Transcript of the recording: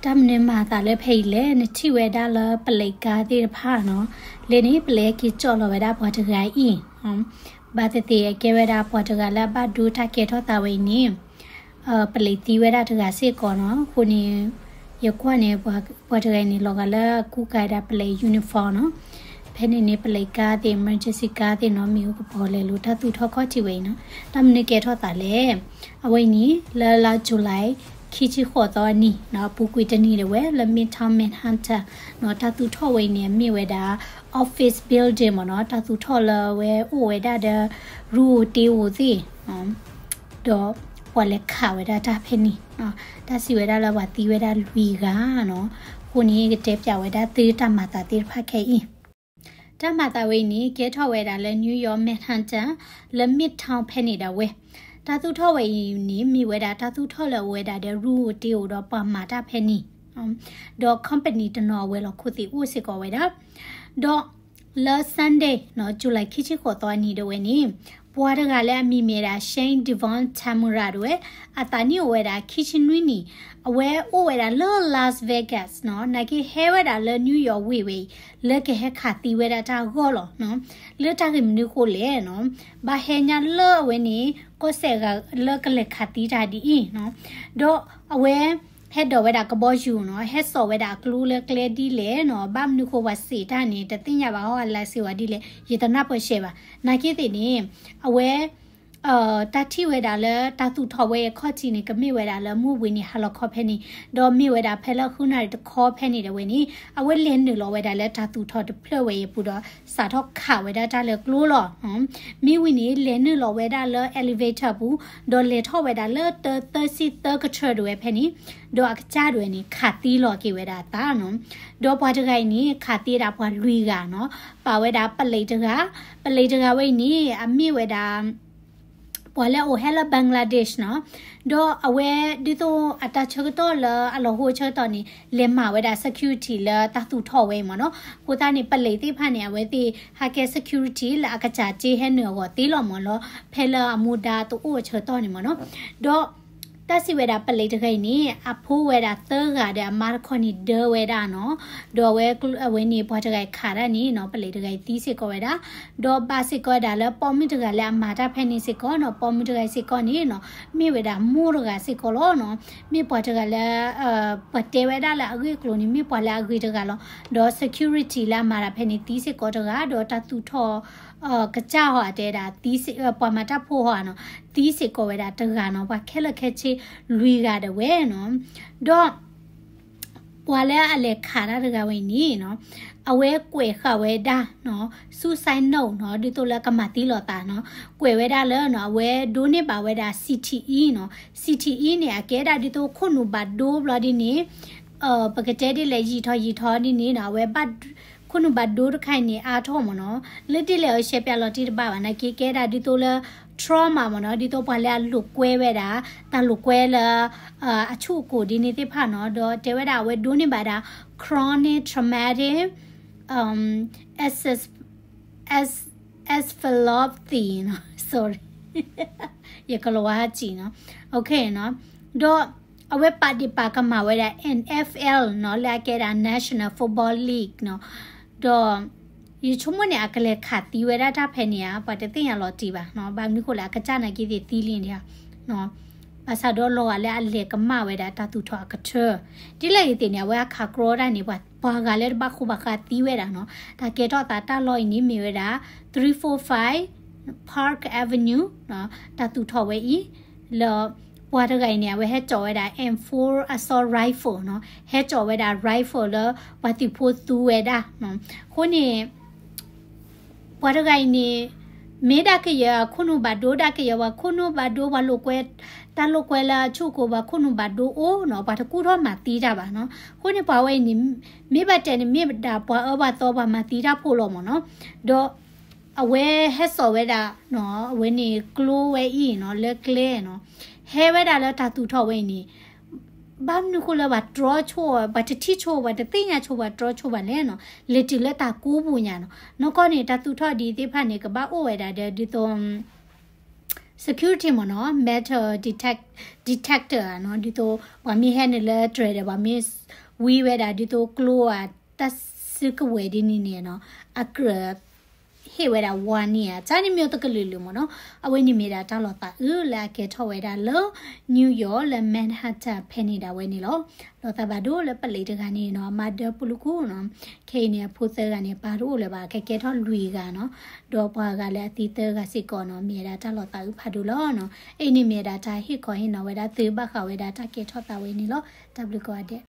တၢ်မနုၤမၤသးလၢဖဲအံၤလဲၣ်, နထံၣ်ဝဲဒၣ်လၢပလံးကါသ့ၣ်တဖၣ်နီၤ, လၢန့ၣ် ပလံးဟဲက့ၤကၠီၣ်လီၤဝဲဒၣ်ပှၤတဂၤအံၤ, ဘၣ်သ့ၣ်သ့ၣ်ကဲဝဲဒၣ်ပှၤတဂၤလၢအဘၣ်ဒိတၢ်ကဲထီၣ်သးဝဲအံၤန့ၣ် ပလံးသံဝဲဒၣ်တဂၤစ့ၢ်ကီးနီၤ. အဃိန့ၣ် ယကွၢ်န့ၣ် ပှၤတဂၤအံၤန့ၣ် လီၤဂာ်လၢကူကၤဝဲဒၣ်ပလံး uniform နီၤ. ဖဲန့ၣ်န့ၣ် ပလံးကါသ့ၣ် emergency ကါသ့ၣ်နီၤ မ့ၣ်အူကပီၤလဲၤလိာ်တၢ်သူၣ်ထီၣ်ခီၣ်ထံးဝဲအံၤနီၤ. တၢ်မနုၤကဲထီၣ်သးလဲၣ်. အဝဲအံၤန့ၣ် လၢလါ July ခံဆံဃိးသီအနံၤနီၤ အပူၤကွံာ်တနံၤဒၣ်ဝဲ လၢ Midtown Manhattan နီၤ တၢ်သူၣ်ထီၣ်ဝဲအံၤန့ၣ် အမ့ၢ်ဝဲဒၣ် office building မ့ၢ်နီၤ, တၢ်သူၣ်ထီၣ်လၢအဝဲအိၣ်ဝဲဒၣ်ဒီး ရူအိၣ်တ့အိၣ်သ့ၣ် ဒီးပှၤလဲၤခးဝဲဒၣ်တၢ်ဖဲန့ၣ်, တၢ်စံးဝဲဒၣ်လၢပှၤသံဝဲဒၣ်လွံၢ်ဂၤနီၤ. အဃိန့ၣ် ကတဲပၠးဝဲဒၣ်သုတၢ်မၤသးသ့ၣ်တဖၣ်ခဲအံၤ. တၢ်မၤသးဝဲအံၤန့ၣ် ကဲထီၣ်ဝဲဒၣ်လၢ New York Manhattan လၢ Midtown ဖဲန့ၣ်ဒၣ်ဝဲ. တၢ်သူၣ်ထီၣ်ဝဲအံၤန့ၣ် မ့ၢ်ဝဲဒၣ်တၢ်သူၣ်ထီၣ်လၢအဝဲဒၣ်ဒီး ရူအိၣ်တ့အိၣ်ဒီး ပှၤမၤတၢ်ဖဲန့ၣ် ဒီး company တနီၤအဝဲၤလီၢ်ခိၣ်သ့ၣ်အိၣ်စ့ၢ်ကီးဝဲဒၣ်. ဒီးလၢ Sunday နီၤ July ခံဆံဃိးသီအနံၤဒၣ်ဝဲန့ၣ် ပှၤတဂၤလၢအမံၤမ့ၢ်ဝဲဒၣ် Shane Devon Tamura ဒၣ်ဝဲ, အသးနံၣ်အိၣ်ဝဲဒၣ် ခံဆံနွံနံၣ်, အဝဲအိၣ်ဝဲဒၣ်လၢ Las Vegas နီၤ, နာ်က့ဟဲဝဲဒၣ်လၢ New York ဝ့ၢ်ဝဲအံၤ လၢကဟဲခးသံဝဲဒၣ်တၢ်ဂီၢ်လီၤ. လၢတၢ်ဂ့ၢ်မနုၤအဃိလဲၣ်နီၤ, ဘၣ်ဟဲညါလၢအဝဲန့ၣ် ကီၢ်စဲၣ်ဂၤလၢကလဲၤခးသံတၢ်ဒ်အံၤနီၤ, ဒီးအဝဲ ဟဲဒိးဝဲဒၣ်ကဘီယူၤနီၤ, ဟဲစိာ်ဝဲဒၣ်အကျိလၢကျဲဒ်လဲၣ်နီၤ, ဘၣ်မနုၤဃိပှၤစံးတၢ်န့ၣ် တသ့ၣ်ညါဘၣ်ဟီ အလါစ့ဝဲဒ်လဲၣ် ယတနၢ်ပၢၢ်ရှဲဘၣ်. နာ်က့သ့ၣ်န့ၣ် အဝဲ တၢ်ထံၣ်ဝဲဒၣ်လၢတၢ်သူၣ်ထီၣ်ဝဲအခီၣ်ထံးန့ၣ် ကမ့ၢ်ဝဲဒၣ်လၢမုၢ်ဝ့ၤန့ၣ် ဟါလီၤခီဖဲန့ၣ်, ဒီးမ့ၢ်ဝဲဒၣ်ဖဲလၢဃုနၣ်ရံၣ်တခီဖဲန့ၣ်ဒၣ်ဝဲန့ၣ် အဝဲလဲၤနုာ်လီၤဝဲဒၣ်လၢတၢ်သူၣ်ထီၣ်တဖျၢၣ်ဝဲအံၤအပူၤဒီး စးထီၣ်ခးဝဲဒၣ်တၢ်လၢကျိလီၤ. မ့ၢ်ဝံၤန့ၣ် လဲၤနုာ်လီၤဝဲဒၣ်လၢ elevator အပူၤ, ဒီးလဲၤထီၣ်ဝဲဒၣ်လၢတၢသၢဆံသၢကထၢဒၣ်ဝဲဖဲန့ၣ်, ဒီးအကစၢ်ဒၣ်ဝဲန့ၣ် ခးသံလီၤက့ၤဝဲဒၣ်အသးနီၤ. ဒီးပှၤတဂၤအံၤန့ၣ် ခးသံဝဲဒၣ်ပှၤလွံၢ်ဂၤနီၤ, ပာ်ဝဲဒၣ်ပလံးတဂၤ, ပလံးတဂၤဝဲအံၤန့ၣ် အမ့ၢ်ဝဲဒၣ် ပှၤလၢအအိၣ်ဟဲလၢ Bangladesh နီၤ, ဒီးအဝဲဒ်သိးအတၢ်ဆၢကတီၢ်လၢအလီၤဟိဆၢကတီၢ်န့ၣ် လဲၤမၤဝဲဒၣ် security လၢတၢ်သူၣ်ထီၣ်ဝဲအံၤမ့ၢ်နီၤ, အဃိသတးန့ၣ် ပလံးသ့ၣ်တဖၣ်န့ၣ် အဝဲသ့ၣ်ဟးကဲ security လၢအကစၢ်က့ဟဲနုာ်အဂီၢ်သ့လီၤမ့ၢ်လီၤ, ဖဲလၢအမူဒါတအိၣ်အဆၢကတီၢ်န့ၣ်မ့ၢ်နီၤ, ဒီး တၢ်စံးဝဲဒၣ်ပလံးတဂၤအံၤန့ၣ် အဖိဝဲဒၣ်သၢဂၤဒီးအမါတခီန့ၣ်ဒၢဝဲဒၣ်နီၤ, ဒီးအဝဲ အဝဲန့ၣ်ပှၤတဂၤအံၤခးတၢ်န့ၣ်နီၤ ပလံးတဂၤအံၤသံစ့ၢ်ကီးဝဲဒၣ်, ဒီးဘၣ်စ့ၢ်ကီးဝဲဒၣ်လၢပိာ်မုၣ်တဂၤလၢအမၤတၢ်ဖဲန့ၣ်စ့ၢ်ကီးနီၤ, ပိာ်မုၣ်တဂၤအံၤစ့ၢ်ကီးန့ၣ်နီၤ မ့ၢ်ဝဲဒၣ်မိၢ်တဂၤစ့ၢ်ကီးလီၤနီၤ, မ့ၢ်ပှၤတဂၤလၢ ပတဲဝဲဒၣ်လၢအဂ့ၢ်အကျိၤန့ၣ် မ့ၢ်ပှၤလၢအဂ့ၤတဂၤလီၤ, ဒီး security လၢအမၤတၢ်ဖဲန့ၣ်သံစ့ၢ်ကီးတဂၤ, ဒီးတၢ်သူၣ်ထီၣ် ကစၢ်ဟီတဲဒၣ် ပှၤမၤတၢ်ဖိဟီနီၤ သံစ့ၢ်ကီးဝဲဒၣ်တဂၤနီၤ, ပှၤခဲလၢာ်ခဲဆ့လွံၢ်ဂၤဒၣ်ဝဲနီၤ, ဒီး ပှၤလၢအလဲၤခးတၢ်တဂၤဝဲအံၤန့ၣ်နီၤ, အဝဲကွဲးဃာ်ဝဲဒၣ်နီၤ suicide note နီၤ ဒ်သိးလၢကမၤသံလိာ်သးနီၤ, ကွဲးဝဲဒၣ်လၢနီၤ အဝဲဒိးန့ၢ်ဘၣ်ဝဲဒၣ် CTE နီၤ, CTE န့ၣ် အကဲဒၣ်ဒ်သိးခိၣ်နူာ်ဘၣ်ဒိဘျီဒ်န့ၣ် ပကတဲဒ်လဲၣ် ယံာ်ထီၣ်ယံာ်ထီၣ်ဒ်န့ၣ်နီၤ အဝဲဘၣ် ခိၣ်နူာ်ဘၣ်ဒိတခါအံၤန့ၣ် အါထီၣ်မ့ၢ်နီၤ, လၢဒ်လဲၣ်အရှဲပၠးလီၤတံၢ်တဘၣ်ဘၣ် နာ်က့ကဲဒၣ်ဒ်သိးလၢ trauma မ့ၢ်နီၤ, ဒ်သိးပှၤလၢအလိာ်ကွဲဝဲဒၣ် တၢ်လိာ်ကွဲလၢ အဆူၣ်အကိၣ်ဒ်န့ၣ်သ့ၣ်တဖၣ်နီၤ, ဒီးတဲဝဲဒၣ်အဝဲဒိးန့ၢ်ဘၣ်ဒၣ် chronic traumatic encephalopathy နီၤ, sorry ယကလီၤဝါဟးစံးနီၤ, okay နီၤ, ဒီးအဝဲပာ်ဒ့ၣ်ပာ်ကမၣ်ဝဲဒၣ် NFL နီၤ လၢအကဲဒၣ် National Football League နီၤ, ဒီး ယဆိကမိၣ်န့ၣ် အကလဲၤခးသံဝဲဒၣ်တၢ်ဖဲန့ၣ်ဧါ, ပှၤတသ့ၣ်ညါလီၤတံၢ်ဘၣ်နီၤ, ဘၣ်မနုၤဃိလဲၣ် အကစၢ်နာ်က့သ့ၣ်သံလံန့ၣ်ဧါ, ဘၣ်ဆၣ်ဒီးလီၤဂာ်လၢအလဲၤကမၣ်ဝဲဒၣ်တၢ်သူၣ်ထီၣ်အကထၢ, ဒ်လဲၣ်ဂ့ၤသ့ၣ်န့ၣ် အဝဲအခးကြီတၢ်န့ၣ် ပှၤ ပှၤဂၤလၢတဘၣ်ဃိဘၣ်ဃးသံဝဲဒၣ်နီၤ, တၢ်ကဲထီၣ်သးတၢ်လီၢ်အံၤန့ၣ်မ့ၢ်ဝဲဒၣ် three four five Park Avenue နီၤ, တၢ်သူၣ်ထီၣ်ဝဲအံၤ လၢ ပှၤတဂၤအံၤန့ၣ် အဝဲဟဲစိာ်ဝဲဒၣ် M four assault rifle နီၤ, ဟဲစိာ်ဝဲဒၣ် rifle လၢပှၤသုးဖိသူဝဲဒၣ်နီၤ, အဃိန့ၣ် ပှၤတဂၤအံၤန့ၣ် မ့ၢ်ဒၣ်ကယဲၢ်ခိၣ်နူာ်ဘၣ်ဒိဒၣ်ကယဲၢ် ပှၤခိၣ်နူာ်ဘၣ်ဒိ ပှၤလိာ်ကွဲ တၢ်လိာ်ကွဲလၢအဆူၣ်ကိၣ် ပှၤခိၣ်နူာ်ဘၣ်ဒိအိၣ်နီၤ, ပှၤတကူၣ်ထီၣ်မၤသံတၢ်ဘၣ်နီၤ, အဃိန့ၣ် ပှၤဝဲအံၤန့ၣ် မ့ၢ်ဘၣ်တဲန့ၣ် မ့ၢ်ဒၣ်ပှၤအၢပှၤသီပှၤမၤသံတၢ်ဖိလီၤမ့ၢ်နီၤ, ဒီး အဝဲဟဲစိာ်ဝဲဒၣ်နီၤ, အဝဲန့ၣ်ကျိဝဲအံၤနီၤ လၢကျဲနီၤ, ဟဲဝဲဒၣ်လၢတၢ်သူၣ်ထီၣ်ဝဲအံၤန့ၣ် ဘၣ်မနုၤဃိလၢပှၤတြီဆိ, ပှၤတထံၣ်ဆိ, ပှၤတသ့ၣ်ညါဆိ, ပှၤတြီဆိဘၣ်လဲၣ်နီၤ, လဲၤတုၤလၢတၢ်ကိးပူၤညါနီၤ, နီၢ်ကီၢ်န့ၣ် တၢ်သူၣ်ထီၣ်ဒ်သ့ၣ်တဖၣ်န့ၣ် ကဘၣ်အိၣ်ဝဲဒၣ်ဒီး ဒ်သိး security မ့ၢ်နီၤ metal detect detector နီၤ ဒ်သိး ပှၤမ့ၢ်ဟဲနုာ်လၢတြဲၤဒီး ပှၤမ့ၢ်ဝံဝဲဒၣ် ဒ်သိးကျိဧါ တၢ်စုကဝဲၤဒ်န့ၣ်န့ၣ်နီၤ အကြၢး ဟ့ၣ်ဝဲဒၣ် warning ဧါ တၢ်န့ၣ်မ့ၢ်တကလုာ်လုာ်မ့ၢ်နီၤ အဝဲန့ၣ်မ့ၢ်ဒၣ်တၢ်လီၤသးအုးလၢအကဲထီၣ်ဝဲဒၣ်လၢ New York လၢ Manhattan ဖဲန့ၣ်ဒၣ်ဝဲန့ၣ်လီၤ. လီၤသးဘၣ်ဒိလၢပလံးတဂၤန့ၣ်နီၤ အမါဒၢပူၤလၢကူနီၤ ခဲအံၤန့ၣ် အဖိသၢဂၤန့ၣ် ပာ်တအိၣ်လၢၤဘၣ် ကကဲထီၣ်လွံၢ်ဂၤနီၤ ဒီးပှၤဂၤလၢအသံသၢဂၤစ့ၢ်ကီးနီၤ မ့ၢ်ဝဲဒၣ်တၢ်လီၤသးအုးဖးဒိၣ်လီၤနီၤ. အအံၤန့ၣ်မ့ၢ်ဝဲဒၣ်တၢ်ဟ့ၣ်ခီဟ့ၣ်နီၤဝဲဒၣ်သုဘၣ်ဃးဝဲဒၣ်တၢ်ကဲထီၣ်သးဝဲန့ၣ်လီၤ. တၢ်ဘျုးကိးဂၤဒဲး.